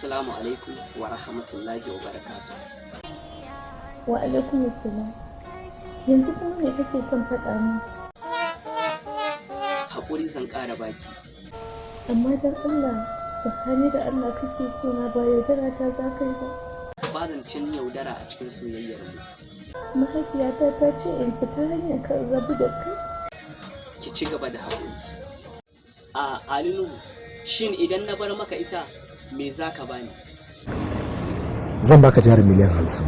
Assalamu alaikum wa rahmatullahi wa barakatuh. Wa alaikum assalam. Yanzu kuma me kake son faɗa min? Haƙuri zan ƙara baki. Amma dan Allah, tsakani da Allah kake so na, ba yaudara ta za ka yi ba? Ba zancen yaudara a cikin soyayyar mu. Mahaifiyata ta ce in fita hanyar kan rabu da kai. Ki ci gaba da haƙuri. A Alinu, shin idan na bar maka ita, me za ka bani? Zan baka jarin miliyan 50,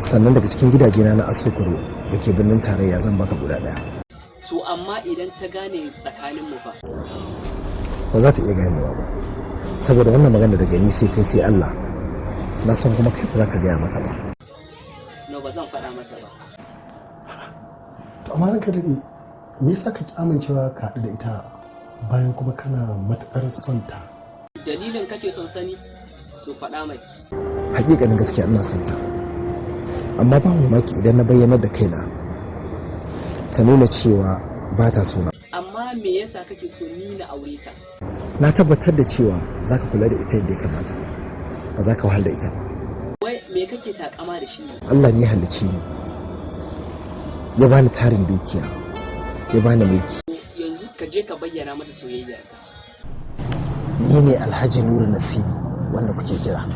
sannan daga cikin gidajena na Asokoro da ke birnin tarayya zan baka guda ɗaya. To amma idan ta gane tsakanin mu fa? Ba za ta iya ganewa ba, saboda wannan magana daga ni sai kai sai Allah. Na san kuma kai ba za ka gaya mata ba. No, ba zan faɗa mata ba. To amma ranka daɗe, me yasa ka ki amincewa ka haɗu da ita bayan kuma kana matuƙar son ta? Dalilin kake son sani? To faɗa mai. Hakikanin gaskiya ina son ta, amma ba mamaki idan na bayyanar da kaina ta nuna cewa ba ta sona. Amma me yasa kake so ni na aure ta? Na tabbatar da cewa za ka kula da ita yadda ya kamata, ba za ka wahal da ita ba. Wai me kake takama da shi ne? Allah ne ya halicce ni, ya bani tarin dukiya, ya bani mulki. Yanzu ka je ka bayyana mata soyayyarka. Ni ne Alhaji Nuru Nasibi wanda kuke jira,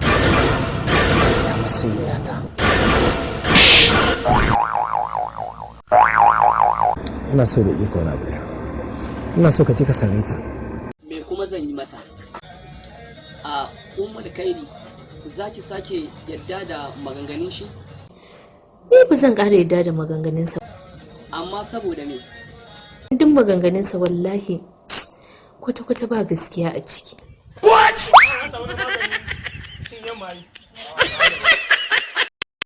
ya masoyiyata. Ina so da iko wani abu ɗaya, ina so ka je ka same ta. Me kuma zan yi mata? A Umar Kairi, za ki sake yadda da maganganun shi? Ni ba zan ƙara yadda da maganganunsa. Amma saboda me? Duk maganganunsa wallahi kwata-kwata ba gaskiya a ciki. What?